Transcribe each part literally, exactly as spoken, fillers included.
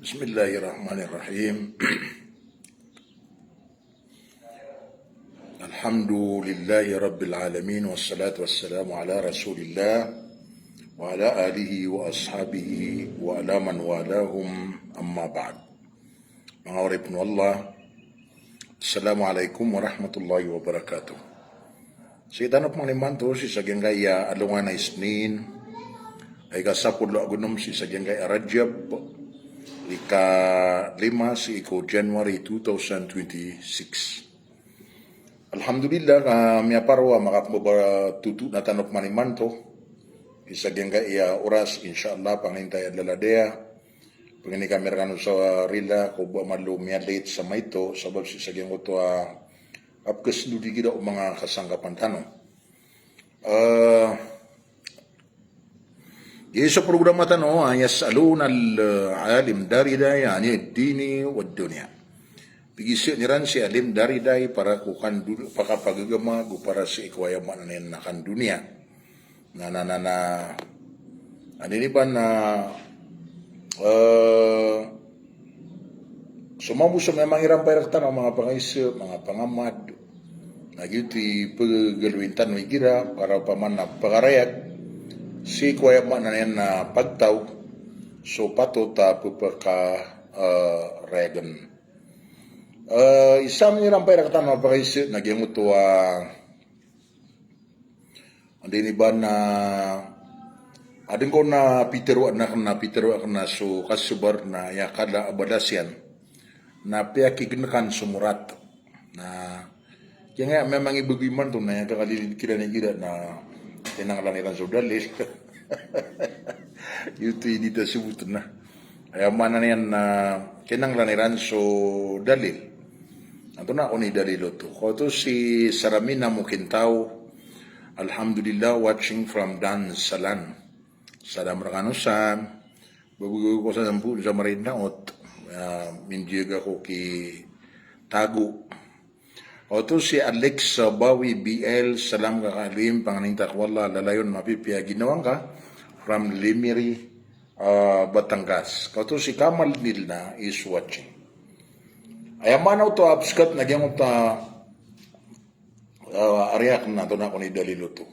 بسم الله الرحمن الرحيم. الحمد لله رب العالمين، والصلاة والسلام على رسول الله وعلى آله وأصحابه وعلى من والاهم، أما بعد. Manga oripn o Allah, Assalamu alaikum warahmatullahi wabarakatuh. Sii tano pman imanto sii sa giyangkai a alongan a Isnin, a ika sapolo ago onom sii sa giyangkai a Rajab, ika lima sii ko January two thousand twenty-six. Alhamdulillah, ka miyaparo a makapmbabatoto na tano pman imanto sii sa giyangkai a oras, insha Allah, pangnin ta aya laladaya. Pangnin kami rkano sa rila ko ba malo miya-late sa maito, sabap sii sa giyangkoto a kapkasndod igira o manga kasangkapan tano. Eh, giya so programa tano a Yas'alunal Alim Daridai anid dini wad dunya. Pigizaan iran si Alim Daridai para ko kandu-, pakapagagama ago para sii ko aya maana niyan na kandoniya. Na, na, na, na. Anini ba na, eh, so mambo so miyamangirampay rktano a manga pangaiza, manga pangamad, na giyoto i pagaloyin tano igira para opama na pakarayag sii ko aya maana niyan na pagtaw so patot a pphaka, eh, rayagen. Eh, isa a miyamangirampay rktano a pangaiza na giyangkoto a Anday niyo ba na adn ko na pitharo akn, na pitharo akn a so kasabar na aya kala a balas iyan na piyakignakan so morat. Na kiyangaya miyamangibagay imanto na aya kakalilid kiran igira na kinanglan iran so dalil. Giyoto i di ta sabotn na. Aya maana niyan na kinanglan iran so dalil. Antonaa kon i dalil oto? Kaoto si Saramina Mokintaw. Alhamdulillah, watching from Darussalam. Salam rkano san. Bago ko sa sampo sa Marinaot. Ah, mindiyaga ko ki Tago. Kaoto si Alex Bawi B L, salam Kaka Alim, pangnin ta ko Allah, lalayon mapipiya ginawa ngka, from Lemery, ah, Batangas. Kaoto si Kamal Nilna is watching. Aya maana oto a pskat na giyangkoto a, ah, ari akn na antonaa kon i dalil oto.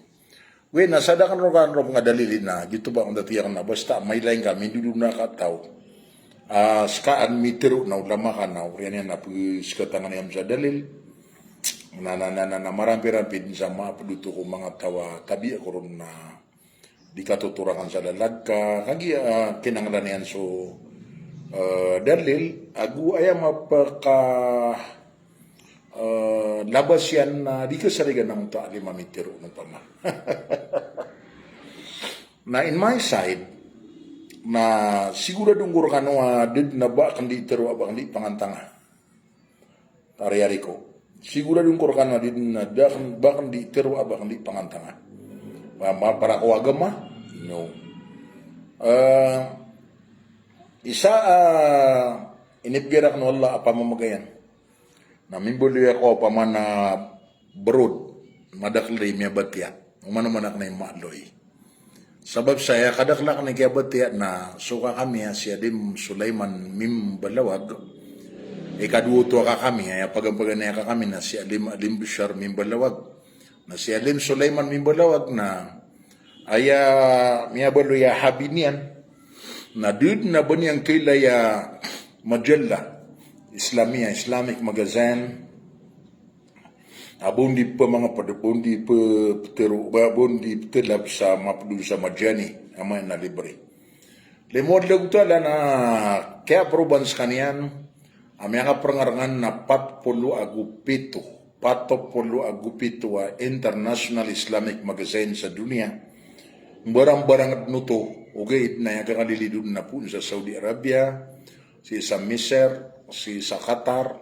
Wi, na sa da akn roo kan roo manga dalil na, giyoto ba kon dati akn na, basta mailay ngka, mindodon a kataw. Ah, ska an mitharo na ulama ka na, oriyan iyan na pskatan iyan sa dalil. Na, na, na, na, na, marampirampi dn sa maapd oto ko manga taw a tabiya ko ron na di katotorakan sa lalag ka, kagiya, ah, kinanglan iyan so, eh, dalil, ago aya mapaka eh, labas iyan na di kasarigan angkoto a alim a mitharo, opama. Na in my side, na sigurado ngko rkano a da dn a ba akn di tharo a ba akn di pangantanga. Ari-ari ko. Sigurado ngko rkano a da dn a da akn, ba akn di tharo a ba akn di pangantanga. Ba, ba, para ko agama? No. Eh, isa a inibgay rakn o Allah a pamamagayan. Na mimbaloy ako opama na abroad, madakl i miyabatiya. Oman-oman akn i maaloy. Sabap sa aya kadakl akn i kiyabatiya na so kaka mi a si Alim Sulaiman Mimbalawag. Ikadowa oto a kaka mi, aya pagampaganay a kaka mi na si Alim, Alim Bashar Mimbalawag. Na si Alim Sulaiman Mimbalawag na aya miyabaloy a hobby niyan na da dn a ba niyan kailay a majalla Islamiyah, Islamic magazine. A ba on di pmangapd, ba on di ptharo, ba, ba on di pthalab sa mapd on sa majani, a maana na libre. Limo a Allahu Ta'ala na kiyaproban skaniyan a miyakaprngarangan na pat polo ago pito, pat polo ago pito a international Islamic magazine sa doniya. Mbarangbarang dn oto, ogaid na aya kakalilid on na poon sa Saudi Arabia, sii sa Misir, sii sa Qatar,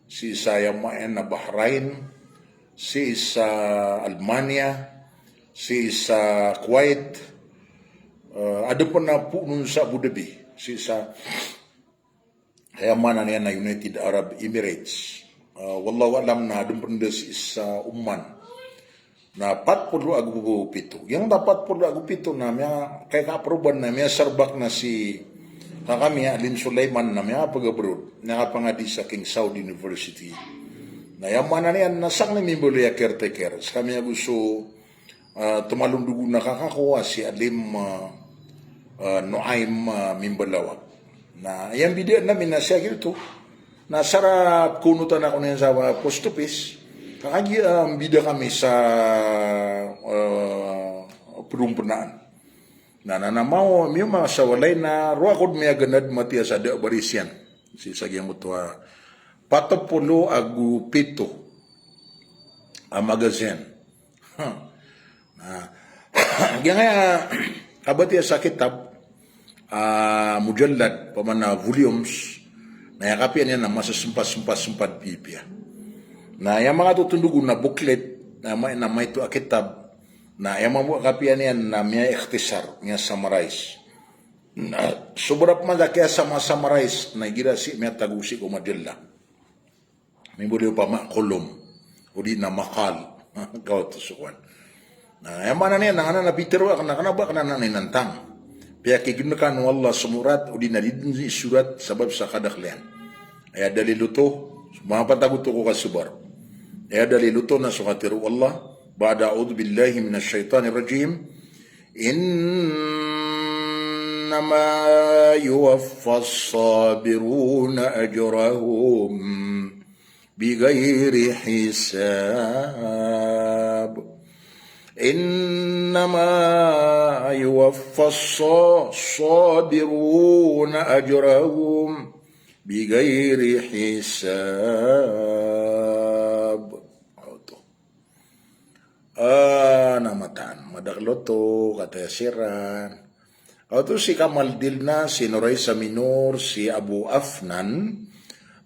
sii sa aya maana na Bahrain, sii sa Albania, sii sa Kuwait, eh, adn pn a poon on sa Abu Dhabi, sii sa aya maana niyan na United Arab Emirates. Ah, wallahu a'lam na adn pn da sii sa Oman. Na pat polo ago pito. Giyangkoto a pat polo ago pito na miya, kay ka aproban na miyasarbak na si Ka kami a Alim Sulaiman na miyapag-abroad, miyakapangadi sa King Saud University. Na aya maana niyan na sakn i mimbaloy a caretaker. Skami ago so, ah, tomalondog o na kaka ko a si Alim, ah, ah, Nuaim, ah, Mimbalawag. Na aya mbidaan ami na siya giyoto. Na sa ra pkoonotan ako niyan sa post office. Ka kagiya, ah, mbida kami sa, ah, Pdompnaan. Na, na, na mao, miyaoma sa walay na roo ako dn miyaganad matiya sa da a baris iyan. Sii sa giyangkoto a pat polo ago pito a magazine. Ha. Na, giyangkaya kabatiya sa kitab, ah, mujallad, pamana volumes, na aya kapiya niyan na masasmpa-smpa-smpa pipiya. Na aya manga totondogo na booklet, na ma-, na maito a kitab, na aya mambo a kapiya niyan na miya-ikhtisar, miya-summarize. Na sobra pman sa kiyasama-summarize, na igira sii miyatago sii ko majalla. Mimbaloy opama kolom, odi na makal. Kaoto so kowan. Na aya maana niyan na kna a pitharo akn a kna ba kna a inantang. Piyakignkan o Allah so morat, odi na di dn isorat sabap sa kadakl iyan. Aya dalil oto, mapantag oto ko kasobar. Aya dalil oto na so katharo o Allah, ba'da a'udhu billahi minash shaitanir rajim. إنما يوفى الصابرون أجرهم بغير حساب. إنما يوفى الص-، الصابرون أجرهم بغير حساب. Ah, na mataan. Madakl oto, kataya siran. Oto si Kamal Dilna, si Noraisa Minor, si Abu Afnan,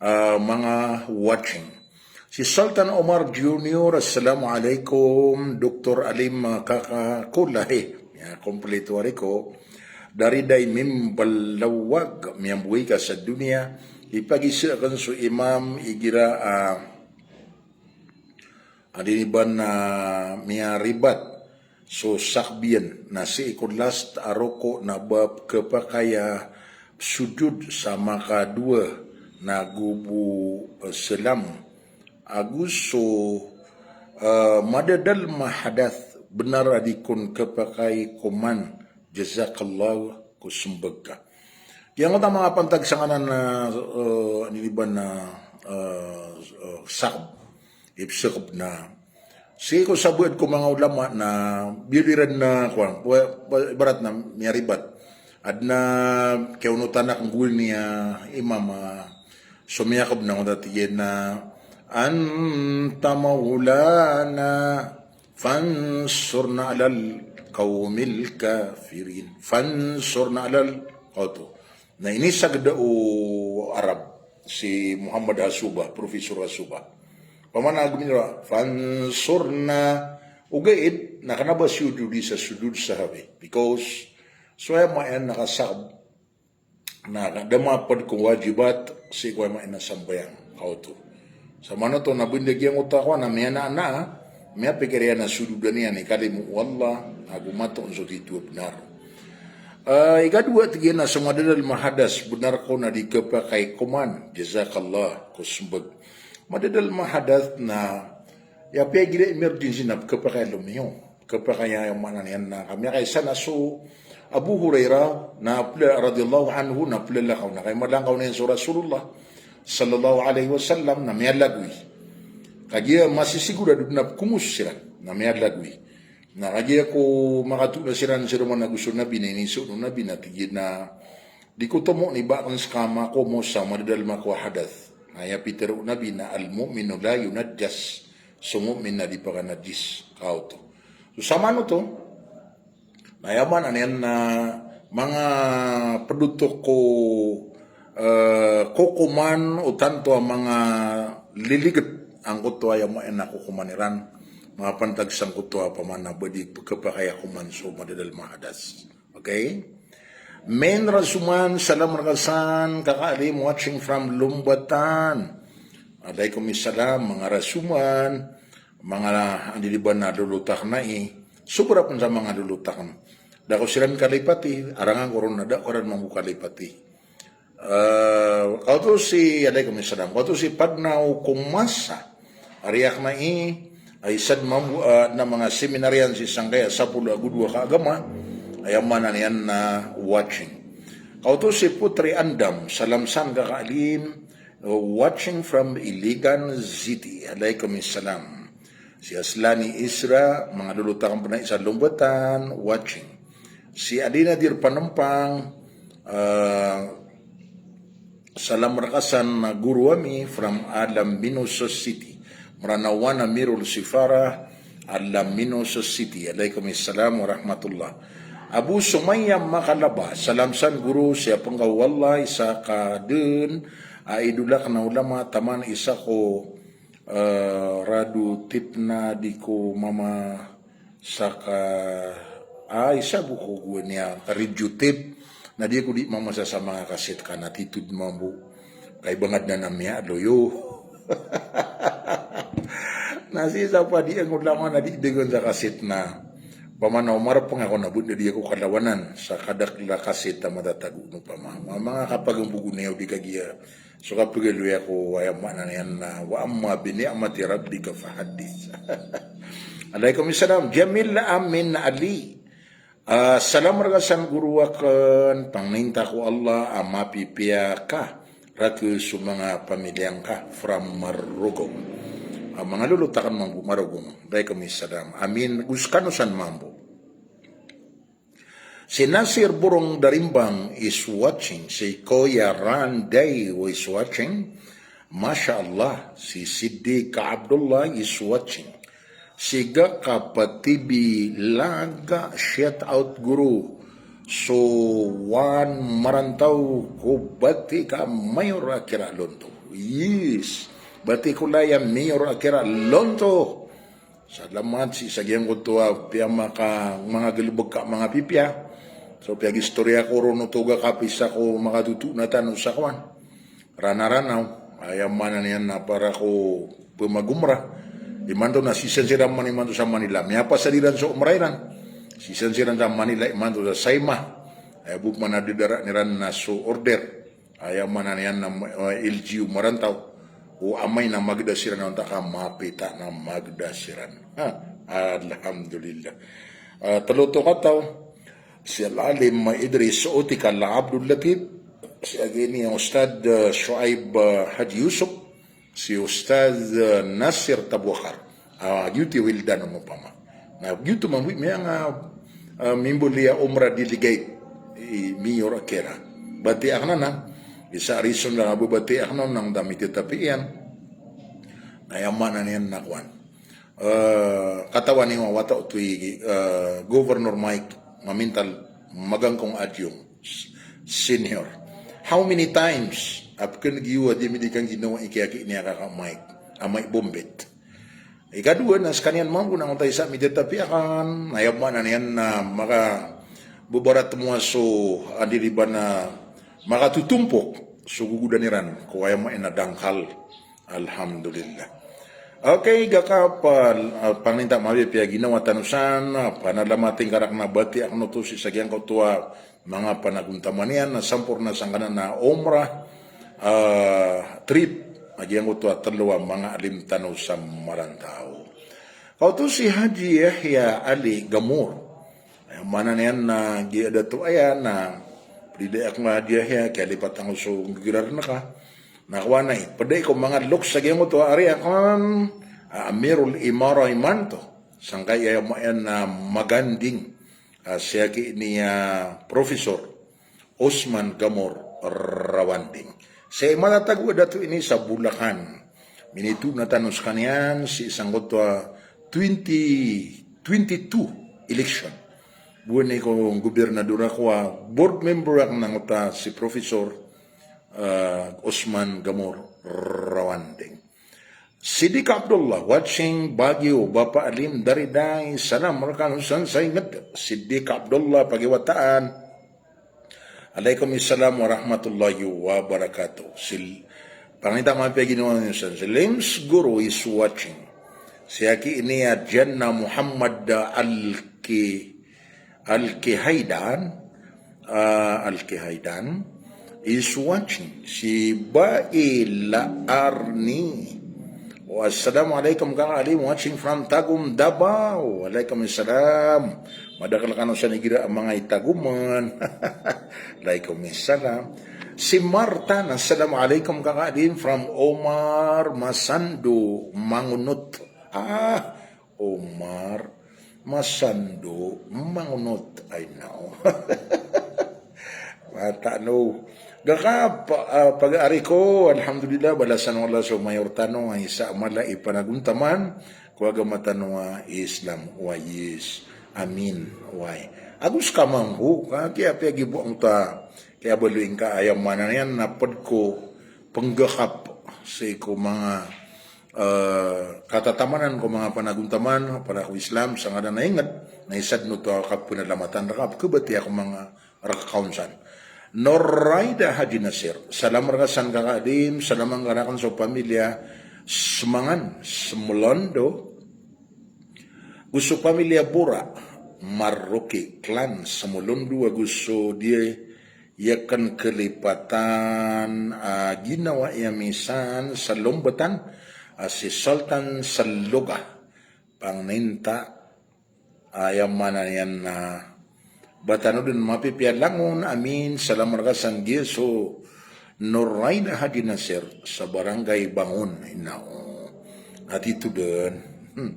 ah, manga watching. Si Sultan Omar Junior, assalamu alaikum, Doktor Alim, ah, kaka kolahi. Ya, kompleto ari ko. Dari Dai Mimbalawag, miyamboway ka sa doniya. Ipagisa akn so imam, igira, ah, Adi niyo ba na miyaribat so sakb iyan na sii ko last a roko na ba khapakay a sujud sa makadowa na go bo, eh, salam. Ago so, eh, madadalm a hadath, bnar a di kon khapakay koman. Jazakallah ko smbag ka. Giyangkoto a manga pantag sangkanan a, eh, adi niyo ba na, eh, eh, sakb, ipsakb na. Sii ko sabaad ko manga ulama na biyaloy iran na kowan, wa-, wa-, ibarat na miyaribat. Adn a kiyaonotan akn gowani a imam a so miyakb na, oto tig iyan a, "Anta maulana." Fansurna alal qawmil kafirin. Fansurna alal, oto. Na inisagad o Arab, si Muhammad Hasuba, Professor Hasuba. Pamana gomini ra, fansurna, ogaid na kna ba siyudodi sa sujud sahwi. Because, so aya maana na kasakb, na da mapd ko wajibat sii ko aya maana sambayang. Kaoto. Samanoto na bnda giyangkoto a kowan na miyanaa, miyapikir iyan a sujudan iyan i kalimo o Allah, ago matoon so titho a bnar. Ah, ikadowa tig iyan a so madadalm a hadas, bnar kon a di khapakay koman, jazakallah ko smbag. Madadalm a hadas na, aya piyagira emergency na khapakay a lomiyo. Khapakay a aya maana niyan na kami a kaisa na so Abu Hurairah na pla-, radhiyallahu anhu na plalakaw na kay malakaw niyan so Rasulullah sallallahu alaihi wasallam na miyalagoy. Kagiya masisigurado na pkhomos siran na miyalagoy. Na kagiya ko makatoon siran sii roman ago so Nabi na inisoon o Nabi na tig iyan a di ko tomo ni ba akn ska makomos sa madadalm ako a hadath. Na aya pitharo o Nabi na al-mu'minu la yunajjas. So mu'min na di pakanajis. Kaoto. So samanoto, na aya maana niyan na manga pd oto ko, eh, kokoman o tanto a manga liliget angkoto aya maana kokoman iran. Manga pantag sangkoto a pamana ba di khapakay a koman so madadalm a hadas. Okay? Main Rasuman, salam rka san, Kaka Alim watching from Lumbatan. Alaikum salam, manga Rasuman, manga andi di ba na lolotakn ai. Sobra pn sa manga lolotakn. Da ko siran kalipati, arangan ko ron na da ko ran mambo kalipati. Ah, kaoto si, alaikum salam. Kaoto si Padnaw Kumasa. Ari akn ai, ay isa dn mambo, ah, na manga seminarian sii sangkaya sapolo ago dowa ka agama. Aya maana niyan na watching. Kaoto si Putri Andam, salam san ka Kaalim, watching from Iligan City. Alaikum salam. Si Aslani Isra, manga lolot akn pn a isa Lombatan, watching. Si Adi Nadir Panempang, ah, salam rka san guro ami from Alaminos City. Mranaw a Amirul Sifara, Alaminos City. Alaikum salam warahmatullah. Abu Sumaya Makalaba, salam san guro, si apnga o Allah, isa ka dn a idol akn a ulama, taman isa ko eh, rado tip na di ko mama saka, ah, isa bo ko gowani a radio tip na di ko di mamasa sa manga kaset ka na titod mambo. Kay bangad na na miyaloyo. Na sii sa padi ang ulama na di degen sa kaset na. Pamana o marapeng ako na bo na di ako kalawanan sa kadakl a kaset a matatago no pama. Manga kapagmbogo niyo di kagiya So kapagaloya ko aya maana niyan na, "Wa amma bi ni'mati rabbika fahaddith." Alaikum salam. Jamil Amin Ali. Ah, salam rka san guro akn, pangninta ko Allah a mapipiya ka rakn so manga pamilya ngka from Marogong. Ah, manga lolot akn mambo Marogong. Alaikum salam. Amin. Go skano san mambo. Si Nasir Borong Darimbang is watching. Si Koya Randay is watching. Masha Allah. Si Siddiq Abdullah is watching. Si Gaka Patibi Laga, shout out guro. So wan marantaw ko bati ka Mayor Akira Lonto. Yes. Bati ko laya Mayor Akira Lonto. Salamat sii sa giyangkoto a piyamaka manga galbk ka manga pipiya. So piyagistoriya ko ron oto ga kapisa ko makatoto na tano sa kowan. Rana-Ranaw, aya maana niyan na para ko pmagomra. Imanto na sisan siran man imanto sa Manila. Miyapasad iran so omra iran. Sisan siran sa Manila imanto sa Saima. Aya bo pman a dadaran iran na so order. Aya maana niyan na, eh, L G U marantaw. O amay na magda siran, onta ka mapita na magda siran. Ha, alhamdulillah. Ah, tlo oto kataw. Si Al-Alim Idris Utikal Abdul Latif. Si agini Ustadh, eh, Shuaib, eh, Haji Yusuf. Si Ustadh, eh, Nasir Tabwakar. Ah, giyoto i wildan o mapama. Na giyoto mambo i miyanga, ah, mimboliya omra delegate i Mayor Akira. Bati akn anan, isa a reason na babati akn anan na da mitatapi iyan. Na aya maana niyan na kowan. Eh, katawan iyo a wata oto i, eh, Governor Mike Mamintal Magangkong Adyong Senior. How many times a pkn giyo a di mi di kangginawa i kiyaki niya kaka Mike, a Mike Bombet. Ikadowa na skaniyan mambo na onta isa mitatapi akn, na aya maana niyan na makababarat mo a so andi riba na makatotompok so gogodan iran ko aya maana dangkal. Alhamdulillah. Okay, gaka pa, ah, pangninta mapipiya ginawa tano san, ah, panalamating ka rakn a bati akn oto sii sa giyangkoto a manga panagontaman iyan na samporna sangkanan a omra, ah, trip, a giyangkoto a tlo a manga alim tano sa marantaw. Kaoto si Haji Yahya Ali Gamor. Aya maana niyan na giya dato aya na pd i akn a Haji Yahya, kiyalipat angko so nggirar na ka. Na kowan ai, pd i ko manga loks a giyangkoto a ari akn a Amirul Imara imanto. Sangkai aya maana na Maganding, ah, siyaki niya Professor Osman Gamor Rawanding. Sii matatago a dato ini sa Bulacan. Minitoon tano skaniyan sii sangkoto a twenty twenty-two election. Gowani ko gobernador ako a board member akn angkoto a si Professor, ah, Osman Gamor Rawanding. Siddiq Abdullah, watching Baguio, Bapa Alim Dariday, salam rkano san sa ingd. Siddiq Abdullah, Pagiwataan. Alaikum salam warahmatullahi wabarakatuh. Sil-, pangninta mapipiya ginawa niyo san. Si Lims Guru is watching. Siyaki niya Janna Muhammad Alki Al-Kihaidan, ah, Al-Kihaidan, is watching. Si Baila Arni. Wa assalamu alaikum Kaka Alim, watching from Tagum, Davao. Alaikum salam. Madakl kano san igira a manga i Taguman. Alaikum salam. Si Martan, assalamu alaikum Kaka Alim, from Omar Masando, Mangonot. Ah, Omar Masando, Mangonot, I know. Mataan o. Gaka pa-, ah, pagari ko, alhamdulillah, balasan o Allah so mayor tano a isa a mala i panagontaman ko agama tano a Islam, wa yes. Amin. Wai. Ago ska mambo, ka kiyapiya gibo angkoto a kiyabaloy ngka, aya maana niyan na pd ko pnggakap sii ko manga eh, katatamanan ko manga panagontaman, para ko Islam, sa ngaran a ingd, na isa dn oto a kapnalamatan rka, pkhabatiya ko manga rk ka on san. Noraida Haji Nasir, salam rka san Kaka Alim, salam angka rakn so pamilya Smangan, Smlondo, go so pamilya Bora, Maroki, Clan, Smlondo, ago so di aya kn kalipatan a ginawa iyan misan sa Lombatan, a si Sultan Saloga, pangninta, aya maana niyan na ba tano dn mapipiya langon, amin, salam rka san giya so Noraida Haji Nasir sa Barangay Bangon, ino. Ati to dn. Hmm.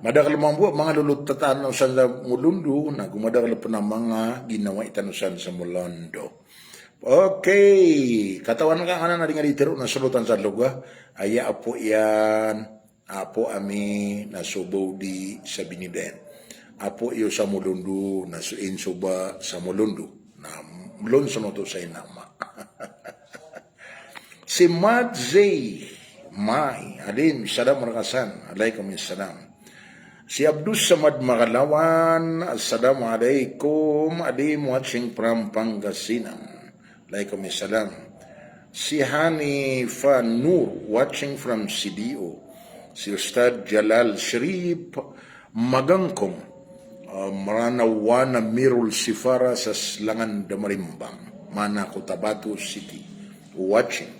Madakl mambo a manga lolot tano san sa Molondo, na go madakl pn a manga ginawa i tano san sa Molondo. Okay, katawan ka nganan a di nga di tero na Solotan Saloga, aya apo iyan, apo ami na so Baodi sa Binidayan. Apo iyo sa Molondo na so insoba sa Molondo. Na mlon sonoto sa inama. Si Madzey Mai, Alim, salam rka san. Alaikum salam. Si Abdus Samad Makalawan, assalamu alaikum, Alim, watching from Pangasinan. Alaikum salam. Si Hanifa Nur, watching from C D O. Si Ustadh Jalal Sharif, Magangkong, ah, Mranaw One, Amirul Sifara sa Slangan Damarimbang, Mana, Cotabato City, watching.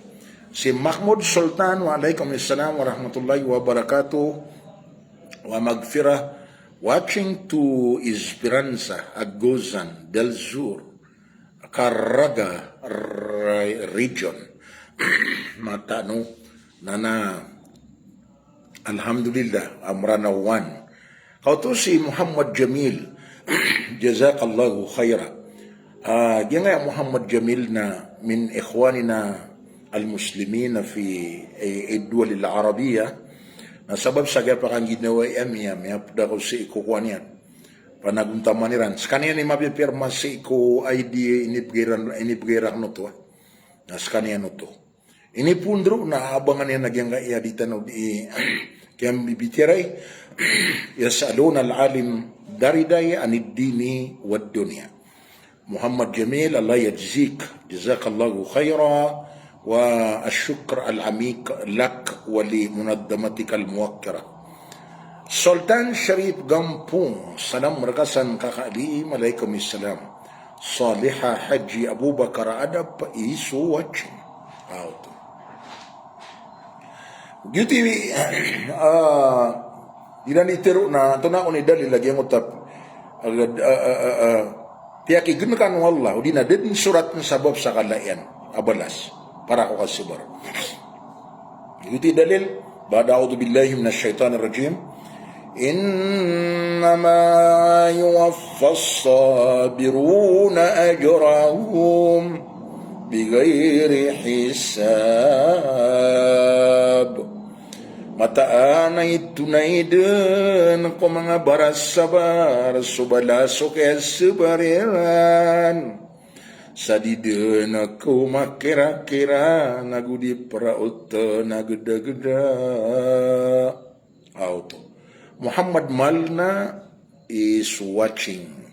Si Mahmoud Sultan, wa alaikum assalam wa rahmatullahi wa barakatuh, wa maghfirah, watching to Esperanza, Agozan del Sur, Caraga re-, region. Mataan o, na na Alhamdulillah, a Mranaw One. Kaoto si Muhammad Jamil, jazakallahu khaira. Ah, giyangkaya Muhammad Jamil na min ikhwanina al-muslimin fi, eh, ad-duwal al-Arabiyyah. Na sabap sa giyapakangginawai ami, ami, a pd ako sii ko kowan iyan, panagontaman iran. Skaniyan i mapipirma sii ko I D a inibgay iran, inibgay iran oto, ah. Na skaniyan oto. Inipondro na abangan iyan a giyangkaya di tano di kiyambibitiyarai, yas'aluna al-alim dariday anid dini wad dunya. Muhammad Jamil, Allah yajzik, jazakallahu khaira, wa ash-shukr al-amiq lak wa li munadhamatika al-muwaqqira. Sultan Sharif Gampong, salam rka san Kaka Alim, alaikum salam. Saliha Haji Abubakar Adap is watching. Aw, to. Giyoto i, ah, di na di tero na, antonaa i dalil a giyangkoto a, ah, ah, ah, ah, piyakign kano o Allah, odi na da dn sorat na sabap sa kala iyan a balas para ko kasabar. Giyoto i dalil, ba'da a'udhu billahi minash shaitanir rajim. Innama yuwaffas sabiruna ajrahum bighairi hisab. Mataan a itonay dn ko manga barasabar so balas o kiyasabar iran sa di dn ko makirakira, nago di praot na gdagda. Aw, to. Muhammad Malna is watching.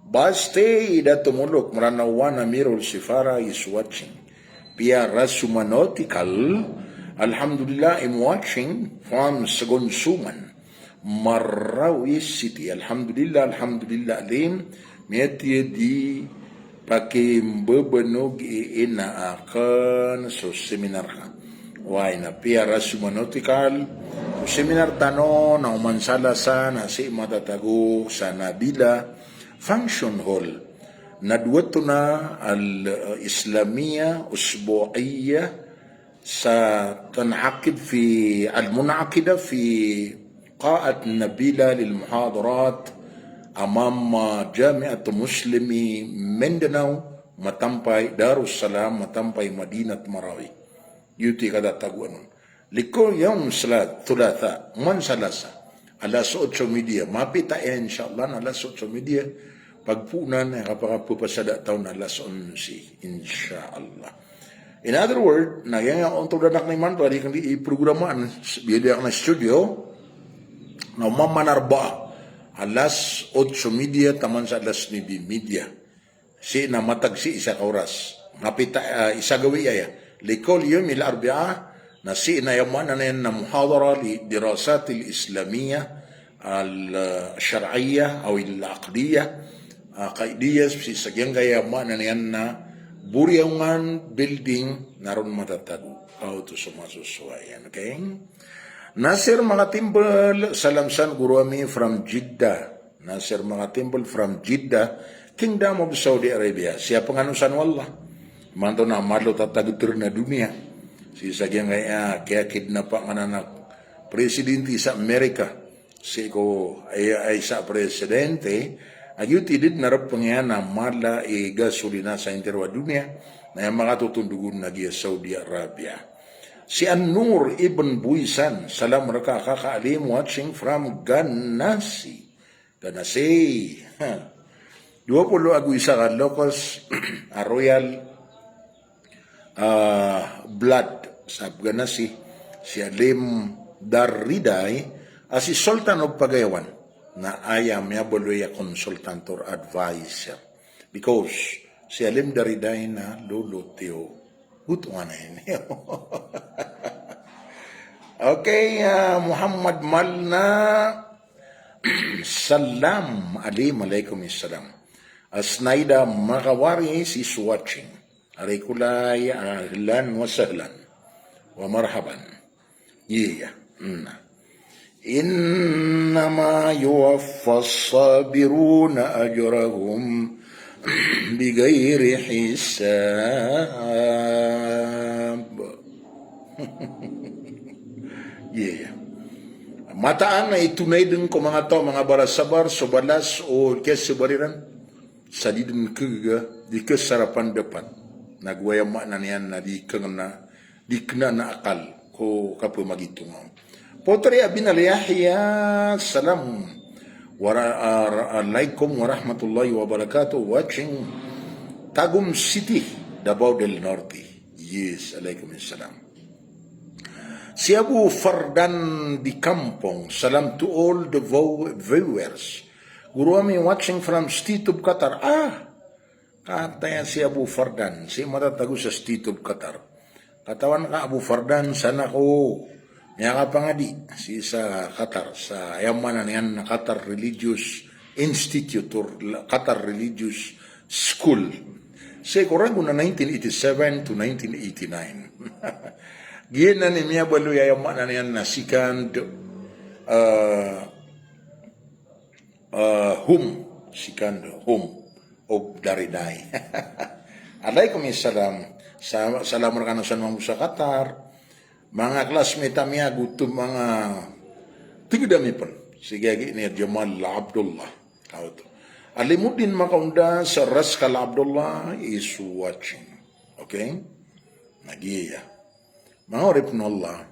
Basti Dato Muluk, Mranaw One, Amirul Sifara is watching. Piya Rasuma Nautical, alhamdulillah, I'm watching from Sagonsuman, Marawi City. Alhamdulillah, alhamdulillah, Alim. Miyatiya di Pakimbebenog i ina aken so seminar ka. Way na piyara so manotikal so seminar tano na oman sa Lasa na sii matatago sa Nabila Function Hall. Na dowa oto na al-Islamiyah Usbu'iyah sa tan'aqid fi al-mun'aqida fi qa'at Nabila lil muhadarat amam Jamiat Muslimi Mindanao, matampay Darussalam, matampay Madinat Marawi. Giyoto i katatagoan on. Likul yawm sala-, thulatha, oman sa Lasa. Alas otso media. Mapita iya, insha Allah, na alas otso media. Pagpoonan, eh, kapakapapasada taw na alas onse, insha Allah. In other word, na giyangkaya ontodan akn imanto a di akn di iprogramaan, biyaloy akn a studio, na oman man Arbaa, alas otso media taman sa alas nuebe media. Sii na matag sii isa ka oras. Mapita, ah, isa gawii aya. Likul yawmil Arbaa, na sii na aya maana niyan na muhadara li dirasatil Islamiyah, al-shar'iyah aw al-aqdiyah, ah, qaidiyah, sii sa giyangkaya maana niyan na Boriangan building na ron matatago. Aw, oto so masosowa iyan, okay? Nasir Makatimbel, salam san guro ami from Jeddah. Nasir Makatimbel from Jeddah, Kingdom of Saudi Arabia. Sii panganosan o Allah. Imanto na malo tatagtr na doniya. Sii sa giyangkaya kiyakidnapa nganan a presidente sa Amerika. Sii ko aya, aya sa presidente, a giyoto i di dn a rpng iyan a mala i gasolina sa intiro a doniya, na aya makatotondog on na giya Saudi Arabia. Si An-Nur Ibn Buisan, salam rka kaka Alim, watching from Ganasi. Ganasi. Ha. Dowa polo ago isa ka loks a royal ah, blood sa Ganasi, si Alim Dariday, a si Sultan of Pagayawan, na aya miyabaloy a consultant or advisor. Because si Alim Dariday na lolo tiyo, gutongan a ini. Okay, ah, Muhammad Malna, salam, Alim, alaikum salam. Asnaida Makawari is watching. Ari ko lay, ahlan wa sahlan. Wa marhaban. Iya. Mm. Innama yuwaffas sabiruna ajrahum bighairi hisab. Iya. Mataan a itonay dn ko manga taw a manga barasabar so balas o kiyasabar iran. Sa di dn kagaga, di kasarapan dapat. Na go aya maana niyan na di kangna, di kna na akal ko kapamagitonga. Potri Abinal Yahya, salam. Wara-, ar-, alaikum warahmatullahi wabarakatuh. Watching Tagum City, Davao del Norte. Yes, alaikum salam. Si Abu Fardan di Kampong, salam to all the vo-, viewers. Guro ami watching from State of Qatar. Ah, kataya si Abu Fardan, sii matatago sa State of Qatar. Katawan ka Abu Fardan, san ako miyakapangadi sii sa Qatar, sa aya maana niyan na Qatar Religious Institute or Qatar Religious School. Sii ko ragon a nineteen eighty-seven to nineteen eighty-nine. Giyanan i miyabaloy a aya maana niyan na second, ah, ah, home, second home of Dariday. Alaikum salam. Sa-, salam rkano san mambo sa Qatar. Manga classmate ami ago oto manga tig ami pn. Sii giyangkai a Jamal Abdullah. Kaoto. Alimuddin Makaonda sa Raskal Abdullah is watching. Okay? Na giya. Manga oripn o Allah.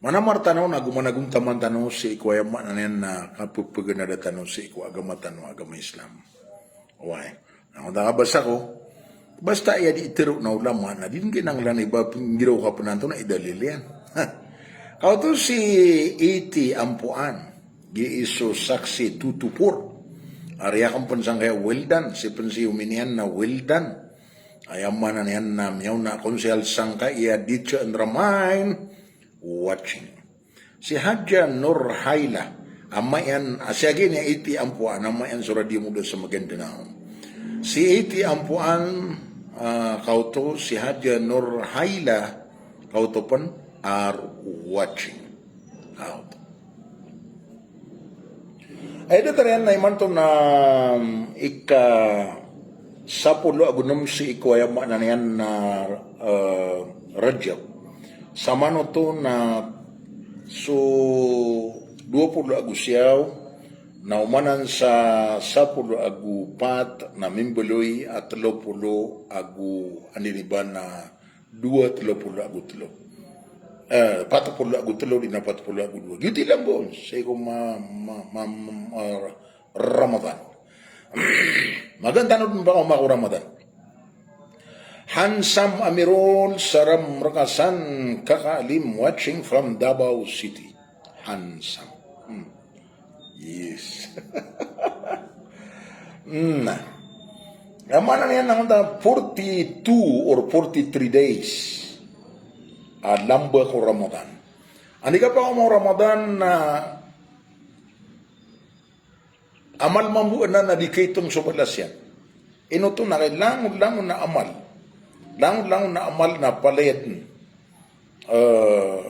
Manamar tano na go managontaman tano sii ko aya maana niyan na kapphganada tano sii ko agama tano a agama Islam. Oway. Na go ta kabasa ko, basta aya di itharo o ulama na di dn kinanglan i ba pnggiraw ka pn antonaa i dalil iyan. Kaoto si Iti Ampoan, giya so saksi tutupor. Ari akn pn sangkaya well done, sii pn si Omin iyan na well done. Aya maana niyan na miyaona a konsehal sangkaya Ditso Indramain, watching. Si Hadja Nurhaila, ama iyan, a si agi niyan Iti Ampoan, ama iyan so Radyo Muda sa Maguindanao. Si Iti Ampuan, ah, kaoto, si Haja Nurhaila, kaoto pen, are watching. Kaoto. Ay, datar iyan na imanto na, mm, ika sapolo ago nem sii ko aya maana niyan na, eh, Rajab. Samanoto na so dowa polo ago siyaw, na omanan sa sapolo ago pat, na mimbaloy a telo polo ago aniniba na dowa telo polo ago telo. Eh, pat polo ago telo, di na pat polo ago dowa. Giyoto i lamba on sii ko ma, ma, ma, ma, Ramadan. Magaan tano den pakaoma ko Ramadan. Hansam Amirol, salam rekasan, Kaka Alim watching from Davao City. Hansam. Hmm. Yes. Na. Aya maana niyan na manta forty-two or forty-three days a lamba ko Ramadan. Anda i kapakaoma o Ramadan na amal mambo anan a di kaitong so balas iyan. Ino oto na kay langon-langon a amal. Langon-langon a amal na palaya den. Eh,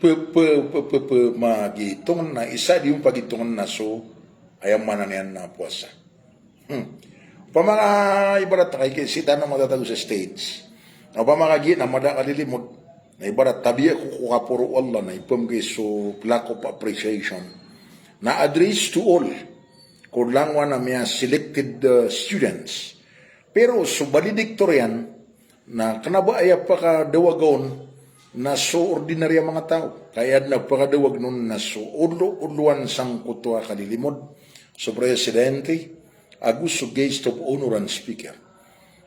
pe, pe, pe, pe, pe, magitongen na isa di on pagitongen na so, aya maana niyan na powasa. Hmm. Opama ka ibarat ka iki sii tano matatago sa States. Na opama ka giya na mada a kalilimod. Na ibarat tabiya ko, ko kaporo o Allah na ipemgay so plaque of appreciation. Na address to all. Ko langowan a miya selected, uh, students. Pero so valedictorian, na kena ba aya pakadawaga on na so ordinary a manga taw. Ka aya den a pakadawaga on na so olo-, oloan sangkoto a kalilimod, so presidente, ago so guest of honor and speaker.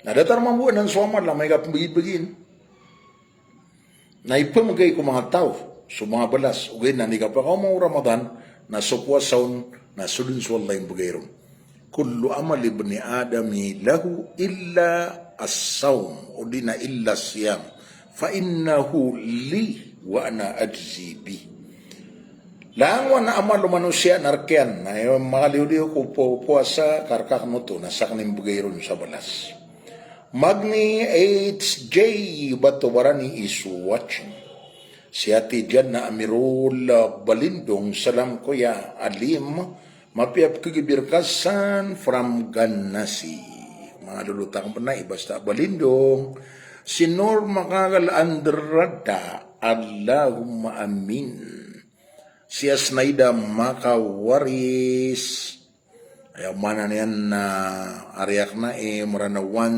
Na datar mambo anan so amal a amay ka pembagi-bagiin. Na ipemegay ko manga taw so manga balas, ogaid na anda i kapakaoma o Ramadan, na so powasa on, na so den so Allah imbegay ron. Kullu amali ibni Adami lahu illa as-sawm, odi na illa siyam, fa innahu li wa ana ajzi bih. Langowan a amal o manosiya na rekiyan, na aya makaliyo-liyo ko po-, powasa, ka rek aken oto, na saken imbegay ron sa balas. Magni H J Batobarani is watching. Si Ati Janna Amirul Balindong, salam Koya Alim, mapiya pekegibir kasan from Ganasi. Manga lolot aken pen na i basta Balindong. Si Nur Makagal Andrada, Allahumma amin. Si Asnaida Makawaris. Aya maana niyan na ari aken a i Meranawan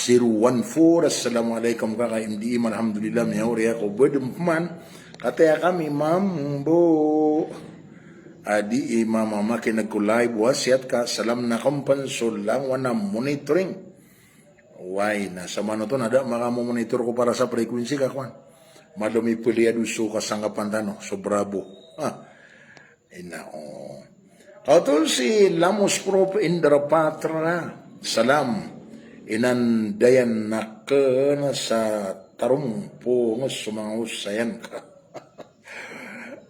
zero one four, assalamu alaikum kaka M D M, alhamdulillah, miyaori ako, badem peman, kataya kami mambo. Adi i mama makineg ko live, wasiyat ka, salam na kompan so langowan a monitoring. Wai, na samanoto na da makamomonitor ko para sa frequency ka kowan. Malo mipeli a doso kasangkapan tano, so Bravo. Ha. Ina, o. Kaoto si Lamus Prop Indra Patra. Salam. Inan Dayan na kena sa taromponges so manga osayan ka.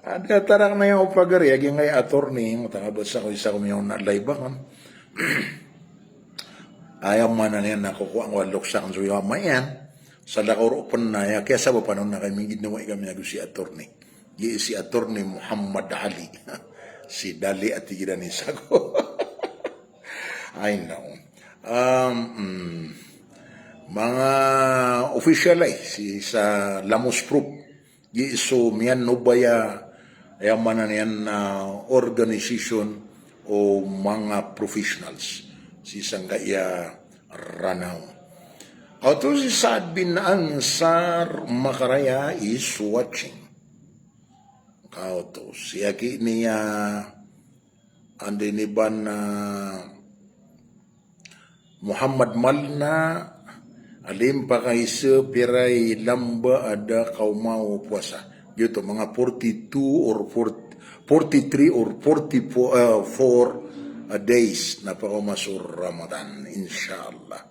Anda tarak na iyo pagari, agi ngay attorney, matangabasa ko isa ko miyaona live aken. Aya maana niyan na kokowa ngko a lokes aken so iyo a maiyan. Sa da ko ro pen na aya kiyasabapan on na kay minggid na wai kami ago si attorney. Gi si Attorney Muhammad Ali. Si Dali a tig iran i isa ko. Ay, nako. Um, mm, manga official ay, si sa Lamus Prop. Gi so miyanobaya, aya maana niyan na organization o manga professionals. Si sangkaya Ranao. Kaoto si Saad bin Ansar Makaraya is watching. Kaoto si aki niya anda ini ban, ah, Muhammad Malna, Alim, pakaisa pira i lamba a da kaoma o powasa. Giyoto, manga forty-two or forty, forty-three or forty-four, ah, four, ah, days na pakaoma so Ramadan, insha Allah.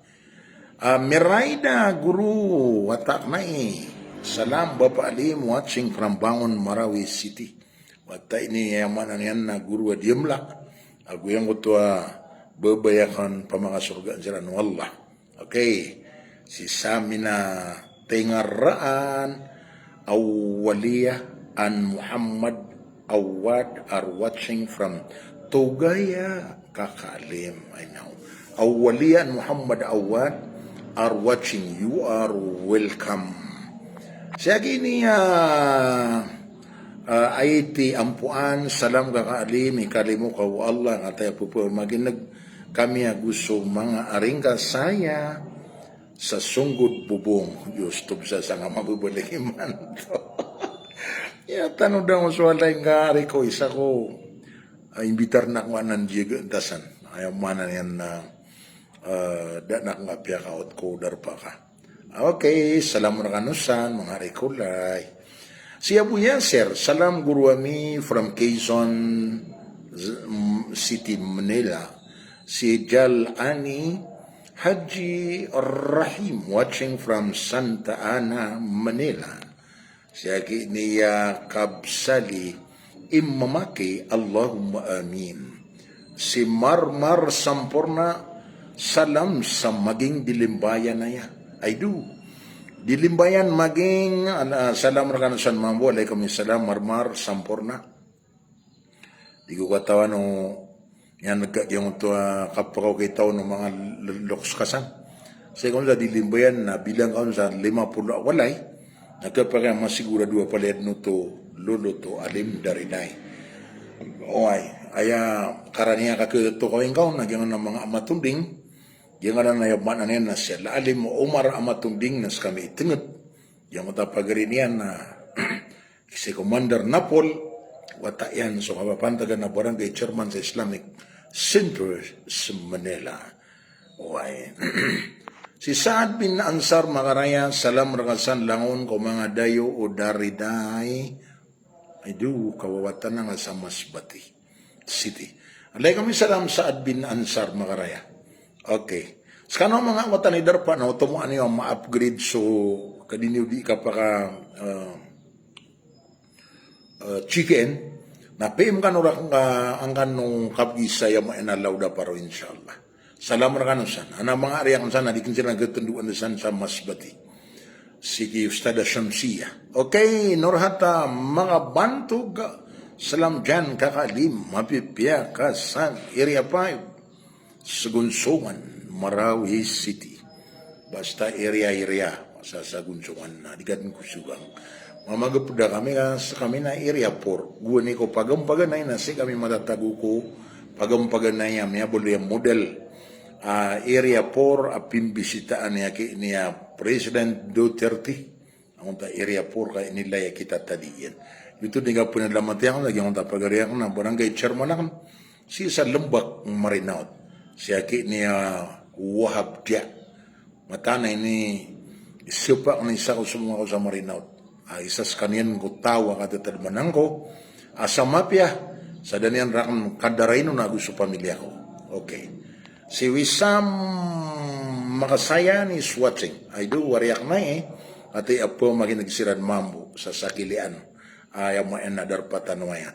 Ah, Miraida Guru, wata aken i. Salam, Bapa Alim, watching from Bangon, Marawi City. Wata ini, aya maana niyan na guru a di emlak. Ago giyangkoto a babaya kan pamakasorgaan siran o Allah. Okay. Si Samina Tengaraan, Awaliya and Muhammad Awad are watching from Tugaya, Kakalim. I know. Awaliya and Muhammad Awad are watching. You are welcome. Siyaginiya, ah, Aiti Ampuan, salam Kakalim, ikalimo ka o Allah, kataya popo magineg kami ago so manga aringkasaya sa Songgod Bobong. Just tobsa sa nga mababalik imanto. Ya, tano da ngo so walay nga ari ko isa ko, ah, imbitar na ko anan jiga tasan. Aya maana niyan na, ah, da na ko nga piyakaot ko darpa ka. Okay, salam rkano san, manga ari ko lay. Si Abu Yasir, salam guro ami from Quezon Z-, mm, City, Manila. Si Jal Ani Haji Rahim, watching from Santa Ana, Manila. Siyaginiya Kabsali Imamaki, Allahumma amin. Si Marmar Samporna, salam sa Maging, Dilimbayan aya. I do. Dilimbayan, Maging, ana, salam rkano san mambo, alaikum salam, Marmar Samporna. Di ko katawan o iyan ka giyangkoto a kapakaw kitaw o manga l-, loks ka san. Sii ka on sa Dilimbayan na bilang ka on sa lima polo a walay, na kapakay masigurado a palaya dn oto lolo oto alim darinay. Oway, aya karaniya ka katokawi ngka on na giyangkanan a manga amatonding, giyangkanan a aya maana niyan na si Al-Alim Omar Amatonding na skami i Tnget. Giyangkoto a pagari niyan na si Commander Napol, wata iyan so kapapantagan a barangay chairman sa Islamic Center sa Manila. Oway. Si Saad bin Ansar Makaraya, salam rka san langon ko manga dayo o Darinay. I do, kawawatan nga sa Masbate City. Alaikum salam Saad bin Ansar Makaraya. Okay. Skano manga wata i darpa na oto mo ani ma-upgrade so kadiniyo di kapaka, ah, eh, chicken, na P M kano rakn ka angkano kabgi sa aya maana a lawda paro, insha Allah. Salam rkano san. Ana manga ari akn san a di kn siran gatndoan san sa Masbate. Siki Ustada Shamsiya. Okay, Norhata Makabantog. Salam dyan Kakalim, mapipiya ka san, Area five. Sgonsongan, Marawi City. Basta area, area sa Sgonsongan na di ka dn ko sogang. Mamagpda kami ka skami na Area four. Gowani ko pagampaganay na sii kami matatago ko pagampaganay a miyabaloy a model a Area four a pimbisitaan iyan ki niyan President Duterte. Angkoto a Area four ka inilay a kitatadi iyan. Oto di nga pn a lamat iyan lagid angkoto a pagari akn a barangay chairman akn sii sa Lembak, Marinaot. Sii ki niyan Wahab Dia. Mataan a ini isapa akn isa ko somong ako sa Marinaot. Ah, isa skaniyan ko taw a katatadman angko a sa mapiya, sa da niyan rakn kadarainon ago so pamilya ko. Okay. Si Wisam Makasayan is watching. I do, wari akn ai, eh. Ati apo magineg siran mambo sa sakilian. Aya maana a darpa tano aya.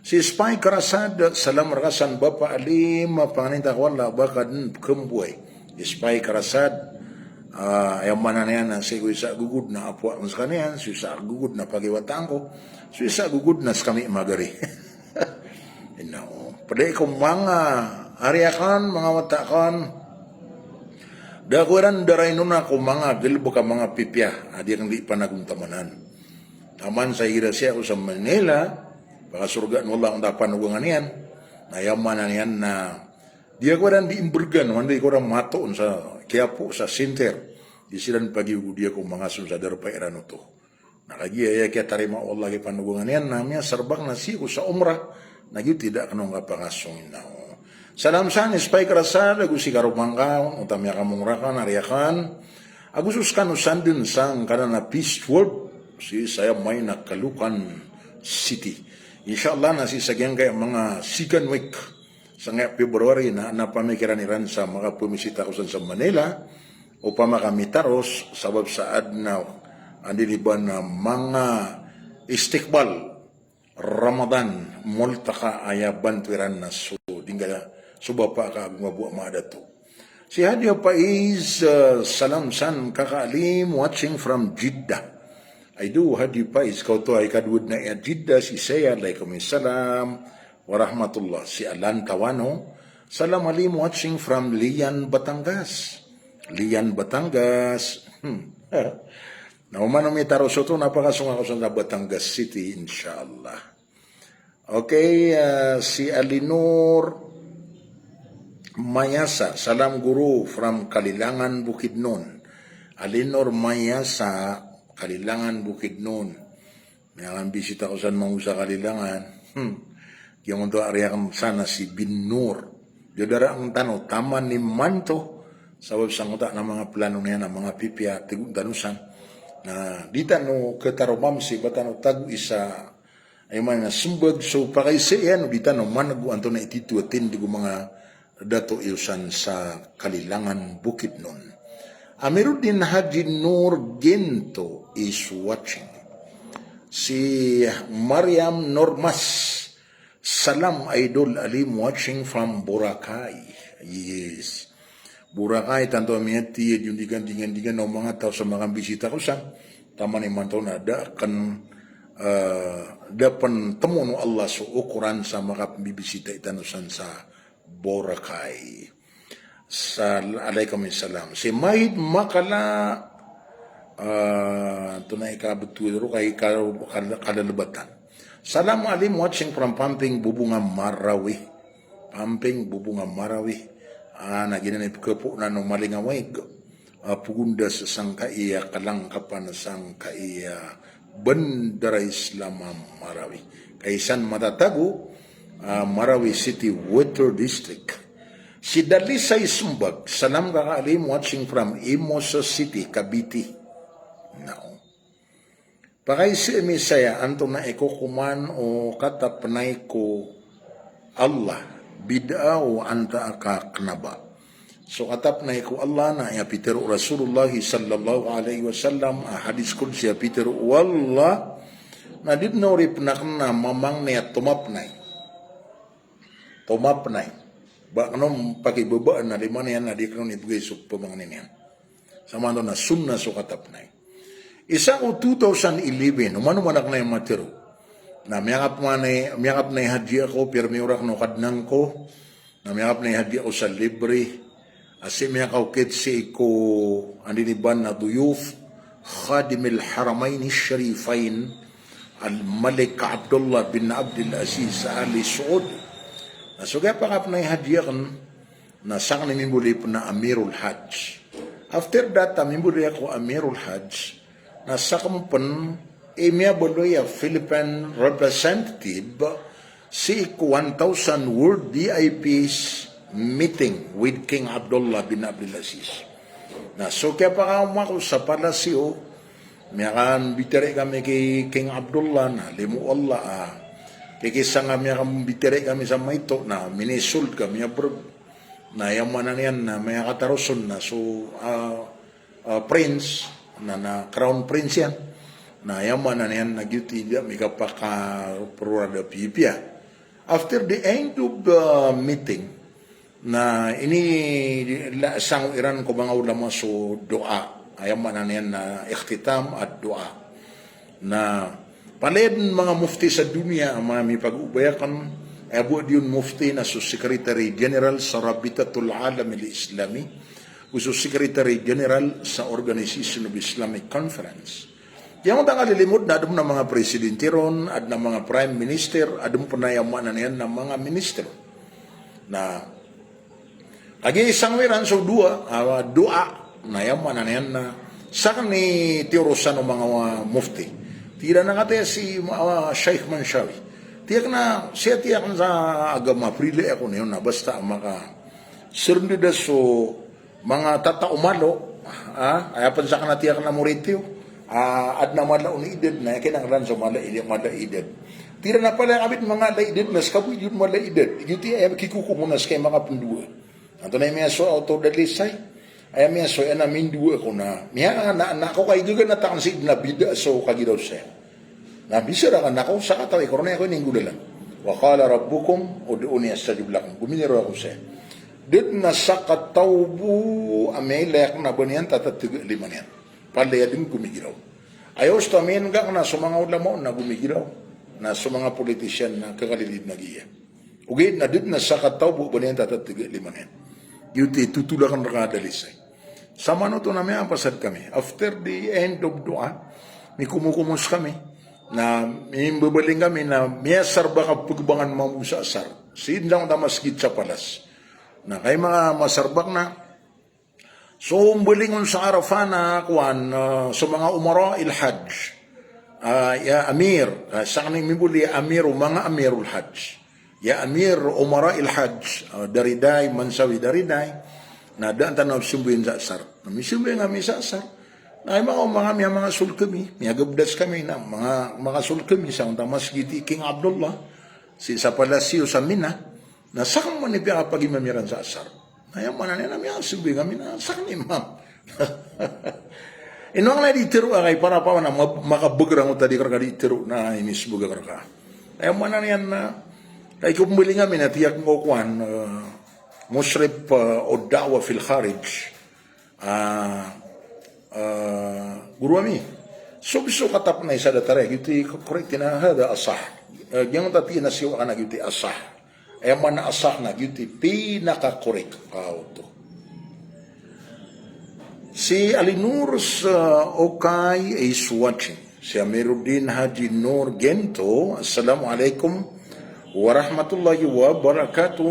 Si Spy Karasad, salam rka san Bapa Alim, panganin ta ko Allah, ba ka dn kmboay. Spy Karasad, ah, aya maana niyan na sii ko isa gogod na apo akn skaniyan, so isa gogod na pagiwata angko, so isa gogod na skami magari. Ino, pd ko manga ari akn, manga wata akn. Da ko iran darainon ko manga galbk a manga pipiya a di akn di panagontamanan. Taman sa igira sii ako sa Manila, pakasorgaan o Allah angkoto a panogangan iyan. Na aya maana niyan na di ako iran di imbrgan, anda ko iran matoon sa Quiapo, sa center. Di siran pagiyogo, di ako mangason sa darpa iran oto. Na kagiya aya kiyatarima o Allah ki panogangan iyan na miyasarbak na sii ko sa umrah, na giyoto i da kano nga pangasong ino. Salam san Spy Karasad ago si karoma ngka, onta miyakamongra ka na riyakan. Ago so skano san dn sangkanan a Peace World, sii sa aya maana a Caloocan City. Insha Allah na sii sa giyangkaya manga second week sangkaya February na, na pamikiran iran sa makapamisita ako san sa Manila, opama ka mitaros, sabap sa adn a andi di ba na manga istiqbal Ramadan, multaqa aya banto iran na so di Gala, so bapa ka ago nga bo a madato. Si Hadi Faiz, ah, salam san kaka Alim, watching from Jeddah. Ay do, Hadi Faiz, kaoto a ikadowa dn a Jeddah, si Saya, alaikum salam warahmatullah. Si Alan Tawano, salam Alim, watching from Lian, Batangas. Lian, Batangas. Hmm. Na oman o mitaro soto na pakasong ako sa Batangas City, inshallah. Okay, ah, si Alinor Mayasa, salam guru from Kalilangan, Bukidnon. Alinor Mayasa, Kalilangan, Bukidnon. Miyakambisita ako san mangosa Kalilangan. Hmm. Giyoto a ari akn san na si Bin Nur. Diyodara akn tano, taman imanto. Sabap sangkoto a manga plano niyan a manga pipiya, tig tano san. Na di tano khataromam si ba tano tago isa Aya maana na smbag so pakaiza iyan o di tano maneg o antonaa i titho a tindg o manga dato iyo san sa Kalilangan, Bukidnon. Amiruddin Haji Nur Gento is watching. Si Mariam Normas, salam Idol Alim, watching from Boracay. Yes. Boracay, tanto a miyathay iyo, di gandigan-digan o manga taw sa makambisita ko san. Taman imanto na da akn, eh, da pn tmoon o Allah so okoran sa makambibisita i tano san sa Boracay. Sa, alaikum salam. Si Mahid Makala, eh, antonaa i kabtowan ron, kay ka-, kal-, kalalbatan. Salam Alim, watching from Pamping, Bubunga, Marawi. Pamping, Bubunga, Marawi. Ah, na giyanan i pkhapoon o Malingawaig. Ah, pgonda sa sangkai a kalangkapan, sangkai a bandar a Islam a Marawi. Kay san matatago, ah, Marawi City, Water District. Si Dalisay Smbag, salam kaka Alim, watching from Imus City, Cavite. Now. Pakaiza ami saya antonaa i kokoman o katapnay ko Allah, bid'ah o antaa ka kna ba. So katapnay ko Allah na aya pitharo o Rasulullah sallallahu alaihi wasallam, a hadis qudsi a pitharo o Allah, na di dn oripn akn a mamangni a tomapnay. Tomapnay. Ba kn on pakibabaan a di man iyan na di kn on ibgay so pamangni niyan. Samanto na sunnah so katapnay. Isa ko two thousand eleven, oman-oman akn aya matero. Na miyakapnay, miyakapnay hadji ako, pirmi orak no kadnan ko. Na miyakapnay hadji ako sa libre. A sii miyakaokit sii ko andi niban a duyuf, Khadimil Haramaini Sharifain, Al-Malik Abdullah bin Abdul Aziz Al Saud. Na so kiyapakapnay hadji akn, na sakn i mimbaloy pn a Amirul Hajj. After that, a mimbaloy ako Amirul Hajj, na sakn pn i miyabaloy a Philippine representative sii ko one thousand World V I Ps meeting with King Abdullah bin Abdul Aziz. Na so kiyapakaoma ko sa palasyo, miyakambitiyara kami ki King Abdullah, na limo o Allah, ah. Kikisanga miyakambitiyara kami sa maito, na minisold kami a brg. Na aya maana niyan na miyakataros on na so, ah, ah, prince, na, na crown prince iyan. Na aya maana niyan na giyoto i di ami kapakaprorad a pipiya. After the end of the meeting, na inila-, sangowa iran ko manga ulama so doa. Aya maana niyan na ikhtitam ad-doa. Na palaya dn manga mufti sa doniya a manga mipagobay akn, aya bo a di on mufti na so Secretary General sa Rabitatul Alam al-Islami, go so Secretary General sa Organization of Islamic Conference. Giyangkoto a kalilimod na adn pn a manga presidente ron, adn a manga prime minister, adn pn a aya maana niyan na manga minister. Na kagiya isangowa iran so doa, ah, doa, na aya maana niyan na sakn i tiyorosan o manga mufti. Tig iran a kataya si, ah, Sheikh Manshawi. Tig akn a, sii tig akn sa agama, prilai ako niyo na basta maka-surrender da so manga tatao malo, ah, aya pn sakn a tig akn a morit iyo, ah, adn a mala on idad, na aya kinanglan so mala i-, mala idad. Tig iran a palaya kami dn manga ala idad, na ska bo i di on mala idad. Giyoto i aya kikokom on na ska i makapndowa. Antonaa i miyasowa oto Dalisay? Aya miyasowa iyan a mindowa ako na, miya-, na, na ako kay gaganat akn sii dn a bida so kagiraw saya. Na bisara akn ako, sakatawi ko ron a ako ininggolalan. Wa qala rabbukum ud'uni astajib lakum. Gominiraw ako saya. Da dn a sakataw bo a miyailay akn a ba niyan tatatga lima niyan. Palaya dn gomigiraw. Aya osto a miyan'ga akn na so manga ulama on na gomigiraw, na so manga politician na kakalilid na giya. Ogaid na da dn a sakataw bo a ba niyan tatatga lima niyan. Giyoto i totol akn rka a dalisay. Samanoto na miyapasad kami. After the end of dua, mikomokomos kami. Na mimbabaling kami na miyasarbak a pagbangan mambo sa asar. Sii dn sa masgit sa palas. Na kay manga masarbak na so mbaling on sa Arafah na kowan, ah, so manga umara il hajj. Ah, ya Amir, ah, sakn i mimboli Amir o manga Amirul Hajj. Ya Amir Umara il Hajj, ah, Dariday, Mansawi Dariday, na da tano pzambayang sa asar. Na mizambayang ami sa asar. Na aya manga, manga, manga, manga soled kami, miyagabdas kami, na manga, manga soled kami sa onta masgit i King Abdullah, sii sa palasyo sa Mina, na sakn mambo i piyakapagimam iran sa asar. Na aya maana niyan na miyazambayang ami na sakn i imam. Ino angkaya di tero a kay para pawan a ma-, makabagrang o tadi karka di tero na inisbag a karka. Aya maana niyan na, kay ko mbaling ami na tiyak ngko kowan, eh, musrif, eh, o da'wah fil kharij. Ah, ah, goro ami. So, so katap na isa da tara, giyoto i correct na hada asah. Eh, giyangkoto a tig iyan a siyowa ka na giyoto i asah. Aya maana asah na giyoto i pinaka-correct. Kaoto. Si Ali Nur sa Okay is watching. Si Amiruddin Haji Nur Gento, Assalamu alaikum warahmatullahi wabarakatuh.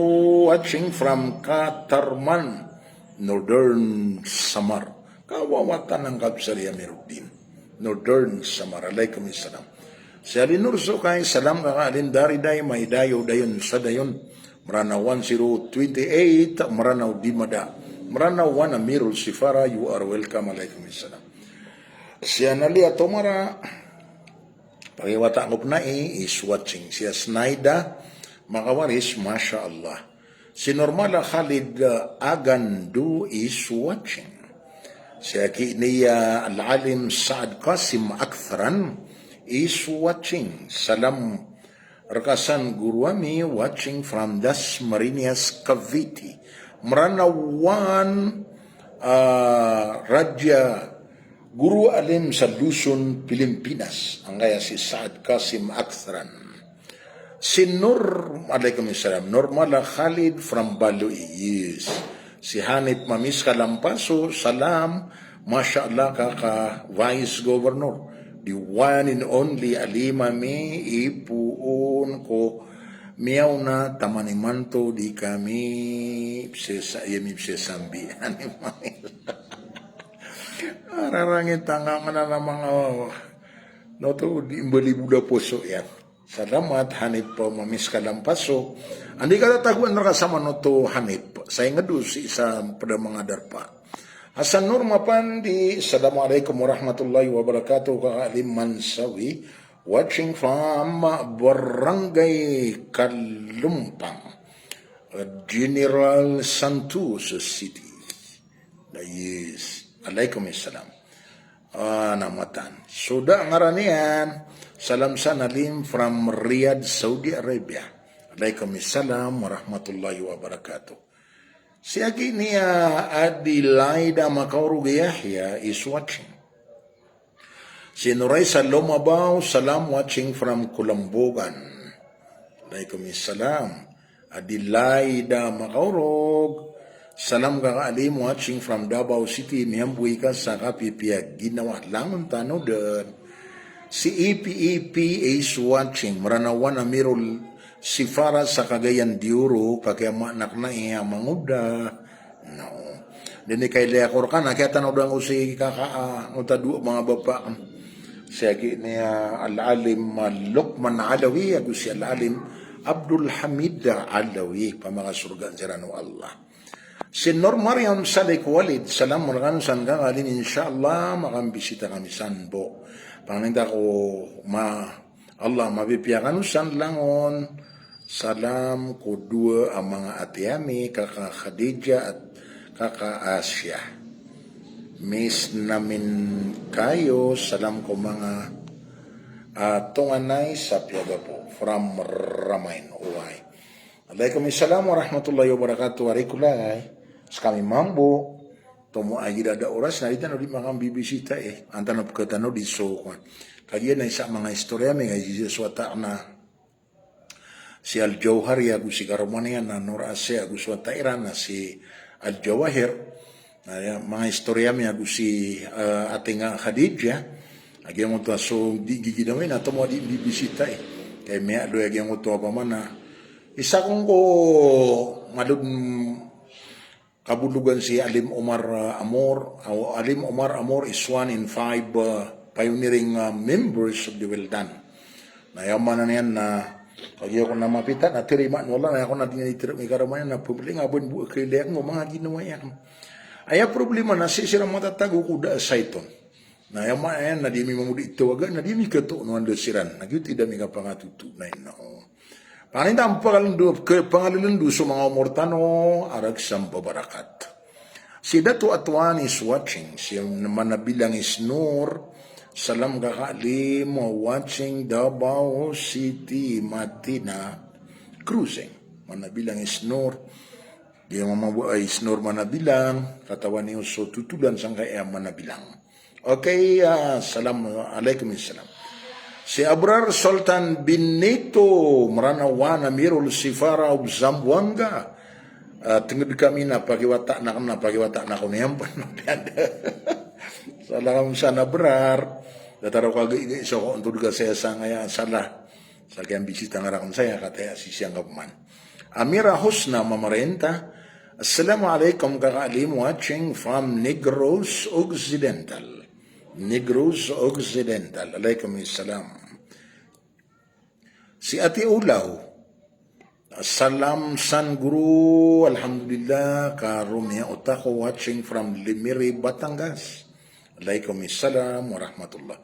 Watching from Katarman, Northern Samar. Kawawatan angka bsar i Amiruddin. Northern Samar. Alaikum salam. Si Ali Nur Sokay, salam kaka Alim Dariday, Maidayo, Dayon, Sadayon. Mranaw one zero twenty eight, Mranaw Dimada. Mranaw one Amirul Sifara, you are welcome. Alaikum salam. Si Analia Tomara, Pakiwata ko pn ai is watching. Si Asnaida Makawaris, Masha Allah. Si Normal a Khalid, uh, Agandu is watching. Si Aki Nia Al-Alim Saad Qasim Aktharan is watching. Salam rka san goro ami, watching from Dasmariñas, Cavite. Mranaw one, uh, Raja Goro Alim sa Luzon, Pilipinas, angkaya si Saad Qasim Aktharan. Si Nur, alaikum salam. Normal a Khalid from Baloi, yes. Si Hanif Mamiska Lampaso, salam. Masha Allah, kaka Vice Governor. The one and only Alim ami, ipoon ko miyaona, taman imanto di kami pzesa-, iya mi pzesambi. Hanif Mamiska. Rarangit angka manga, manga, no, to di mbali boda poso iyan. Salamat, Hanif Mamiska Lampaso. Anda i katatagoan rka samanoto, Hanif? Sa ingd o sii sa pd a manga darpa. Hasan Nur Mapandi, Assalamualaikum warahmatullahi wabarakatuh, kaka Alim Mansawi. Watching from Barangay Kalumpang, General Santos City. Yes. Alaikum salam. Ah, na matan. So da ngaran iyan. Salam san Alim from Riyadh, Saudi Arabia. Alaikum salam warahmatullahi wabarakatuh. Si Aki Nia Adelaida Makaurog Yahya is watching. Si Noraisa Lomabaw, salam watching from Kulambogan. Alaikum salam. Adelaida Makaurog. Salam kaka Alim watching from Davao City, miyamboy ka sa kapipiya ginawa, langon tano dn. Si Ipi Ipi is watching, Mranaw one Amirul Sifara sa Cagayan de Oro, pakiya manak na iya mangoda. No. Dn i kailay ako rka na kiyatanodan ko si kaka, ah, ngota dowa manga bapa. Si Aki Nia Al-Alim, ah, Luqman Alawi, ago si Al-Alim Abdul Hamid Alawi, pamakasorgaan siran o Allah. Si Nur Mariam Salik Walid, salam rkano san kaka Alim, insha Allah, makambisita kami san bo. Pangninta ko ma-, Allah mapipiya kano san langon. Salam ko dowa a manga ati ami, kaka Khadija at kaka Asia. Miss namin kayo, salam ko manga Ah, tonganay sa piyagapo from Ramain, oway. Alaikum salam warahmatullahi wabarakatuh. Ari ko lay, skami mambo. Tomo a gii da oras na di tano di makambibisita, eh. Antaa na pkatano di so, kowan. Kagiya na isa manga istorya mi, kagiya so wata na si Al-Jawhari ago si karoma niyan a Nur Asya ago so wata iran a si Al-Jawahir. Na aya manga istorya mi ago si, eh, ating a Khadijah. A giyangkoto a so di giginawa na tomo a di mbibisita, eh. Kay miyaaloy a giyangkoto a pamana. Isa kon ko malod kabologan si Alim Omar, uh, Amor, uh, Alim Omar Amor is one in five, uh, pioneering, uh, members of the Weldan. Na aya maana niyan na, kagiya ako na mapita, na tirimaan o Allah, na aya ako na di niyan itirima i karoma niyan na pmbling a ba bo a kailay akn ko manga ginawa iyan. Aya problema na sii siran matatago ko da a shaitan. Na aya maana niyan na di mi mambo di tawaga, na di mi katoon o anda siran. Na giyoto i da mi kapangatoto na ino. Pangnin ta a pangalndo, ke-, pangalndo so manga omor tano a rakhs a mbabarakat. Si Dato Atwan is watching, si Manabilang is Nur, salam Kaka Alim, watching Davao City, Matina, Cruising. Manabilang is Nur, di mama bo ay is Nur Manabilang, katawan iyo so totolan sangkai a Manabilang. Okay, ah, salam, alaikum salam. Si Abrar Sultan bin Nito, Mranawan, Amirul Sifara of Zamboanga. Ah, tenged kami na pakiwata na, na pakiwata na ko niyan pa na piyanda. Salam san Abrar. Datar ako agi-agi so ko ontod ka saya sangaya salah. Sa kiyambisita nga rakn saya, kataya sisiyang ka pman. Amira Husna Mamarenta, Assalamu alaikum Kaka Alim, watching from Negros Occidental. Negros Occidental. Alaikum salam. Si Ati Ulaw, salam san guru, alhamdulillah, ka Romeo Otako, watching from Limiri, Batangas. Alaikum salam warahmatullah.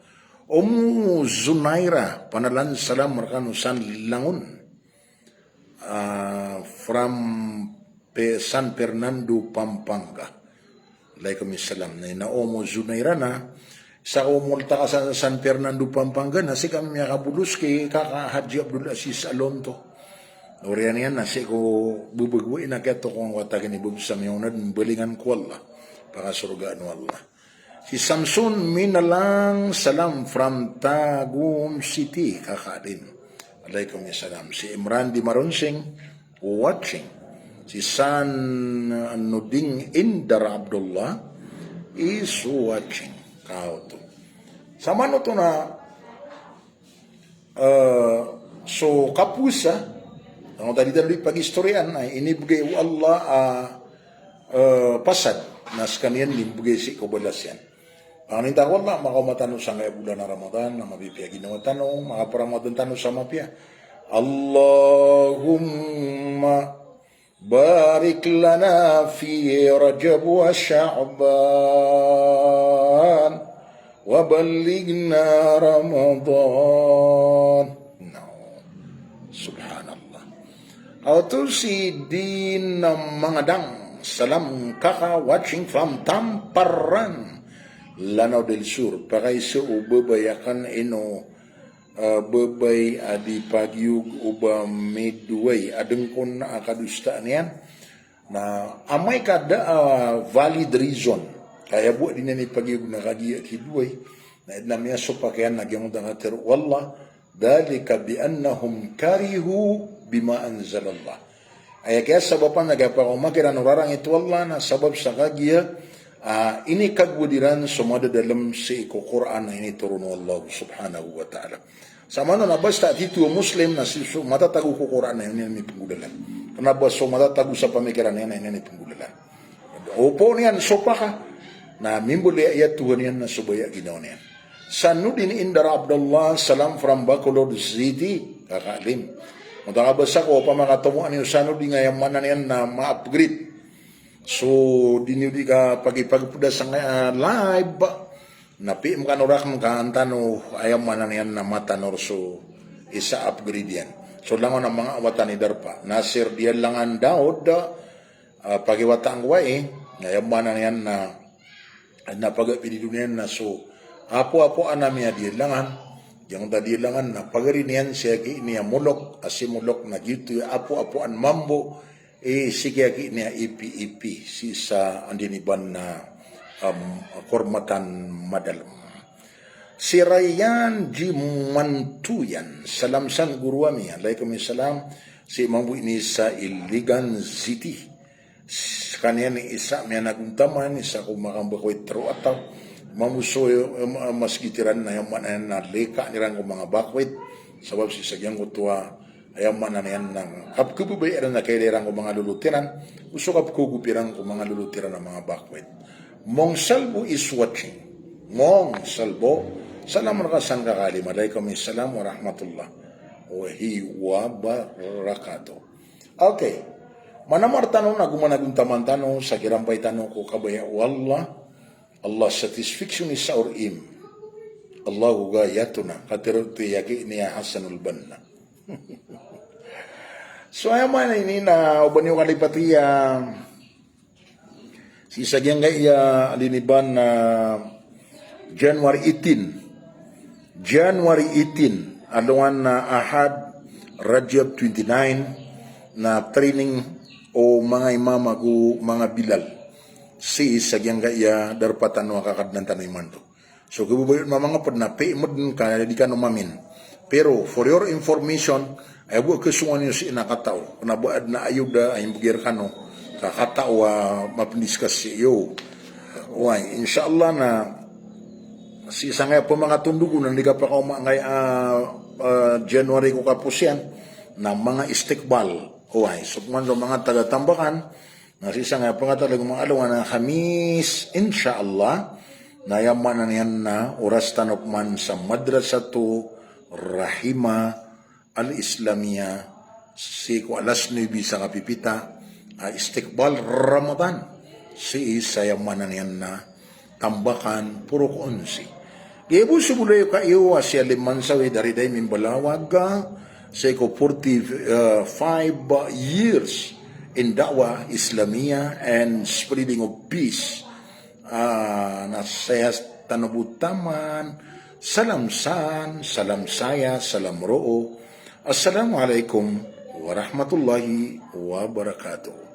Umu Zunaira, panalan salam rkano san Langon. Ah, from Pe-, San Fernando, Pampanga. Alaikum salam. Na ino Umu Zunaira na, sa ko molta ka sa San Fernando, Pampanga, na sii kami miyakabolos ki Kaka Haji Abdul Aziz Alonto. Oriyan iyan na sii ko bebegwai na kiyato ko angkoto a gini bebes a miyaonad, mbalingan ko Allah. Pakasorgaan o Allah. Si Samson Minalang, salam from Tagum City, Kaka Alim. Alaikum salam. Si Imran di Maronsing, watching. Si San Nuding Indar Abdullah is watching. Kaoto. Samanoto na Eh, so kaposa, angkoto a di tano di pagistoriyaan, na inibgay o Allah a, eh, pasad, na skaniyan di mbgay sii ko balas iyan. Pangnin ta ko Allah, makaoma tano sangkaya bolan a Ramadan a mapipiya ginawa tano, makaparamadan tano sa mapiya. Allahumma barik lana fi Rajab wa Sha'ban wa ballighna Ramadan. No. Subhanallah. Aw to si Din Mangadang. Salam Kaka, watching from Tamparan, Lanao del Sur. Pakaiza o babay akn ino, ah, babay a di pagiyog o ba midway, adn kon a kadosaan iyan. Na amay ka da a valid reason, ka aya bo a di niyan ipagiyog na kagiya kidway, na aya dn a miyasopak iyan na giyangkoto a katharo o Allah, dhalika bi annahum karihu bima anzalallah. Aya kiyasabapan a giyapa ko makaoma kiran o rarangit o Allah na sabap sa kagiya, ah, inikagowad iran so madadalm sii ko Qur'an a initoron o Allah subhanahu wa ta'ala. Samanoto na basta titho a Muslim na sii so matatago ko Qur'an na aya niyan mipnggolalan. Kna ba so matatago sa pamikiran iyan na aya niyan mipnggolalan. Opama niyan sopaka, na mimbaloy a aya Tuhan iyan na so baya a ginawa niyan. Sanudin Indar Abdullah, salam from Bacolod City, Kaka Alim. Mota ka ba sa ko, opama ka tomo ani o Sanudin, aya maana niyan na ma-upgrade. So, di niyo di ka pagipagpda sangkaya live ba. Na pii mkano rakn ka an tano, aya maana niyan na matanor so isa upgrade iyan. So langon a manga watan i darpa. Nasir Diyalangan Daud, ah, pagiwata angkowai, na aya maana niyan na, na pagapidi doniyan na so apo-apo a miya Diyalangan, Giyangkoto a di langon na pagari niyan sii aki niya Molok, a si Molok na giyoto i apoapoan mambo i sii aki niya ipi-ipi sii sa andi niyan a, um, Kormatan Madalem. Si Rayyan Jimantuyan, salam san goro ami. Alaikum salam. Sii mambo ini sa Iligan City. Skaniyan i isa miyanagontaman, isa ko manga bakwit roo a taw. Mambo so, em, masgit iran na aya maana niyan na lika iran ko manga bakwit. Sabap sii sa giyangkoto a, aya maana niyan na kapkhababaya iran a kailay iran ko manga lolot iran, o so kapkhaogop iran ko manga lolot iran a manga bakwit. Mong Salbo is watching. Mong Salbo, salam rka san ka kaalim. Alaikum salam warahmatullah wahi wabarakatuh. Okay. Manamar tano na go managontaman tano sa kirampay tano ko kabaya o Allah. Allah satisfaction i saor im. Allahu ghayatuna. Katharo ti aki niya Hasanul Banna. So aya maana ini na o ba niyo kalipati a sii sa giyangkaya a liniban a January eighteen. January eighteen, alongan a Ahad, Rajab twenty-nine, na training o manga imam ago manga bilal sii sa giyangkaya darpa tano a kakadnan tano imanto. So, khababayai on a manga pd na pay md ka di kano mamin. Pero, for your information, aya bo a kasongan iyo sii na katao. Kna ba adn a ayoda a imbgay rkano. Ka katao a mapndiscuss sii iyo. Oway, insha Allah na sii sangkaya pmangatondog on na di kapakaoma angkaya, ah, ah, January ko kapos iyan, na manga istiqbal. Oway, so pman so manga taga Tambakan, na sii sangkaya pngatag o manga alongan a Khamis, insha Allah, na aya maana niyan na oras tano pman sa Madrasatu Rahima Al-Islamiyah, sii ko alas nuebe sa kapipita, a istiqbal Ramadan, sii sa aya maana niyan na Tambakan, Purok Onse. Giya bo so bolayoka iyo a si Alim Mansawi Dariday Mimbalawag, sii ko forty-five years in da'wah Islamiyah and spreading of peace. Ah, na saya tano bo taman. Salam san, salam saya, salam roo. Assalamu alaikum warahmatullahi wabarakatuh.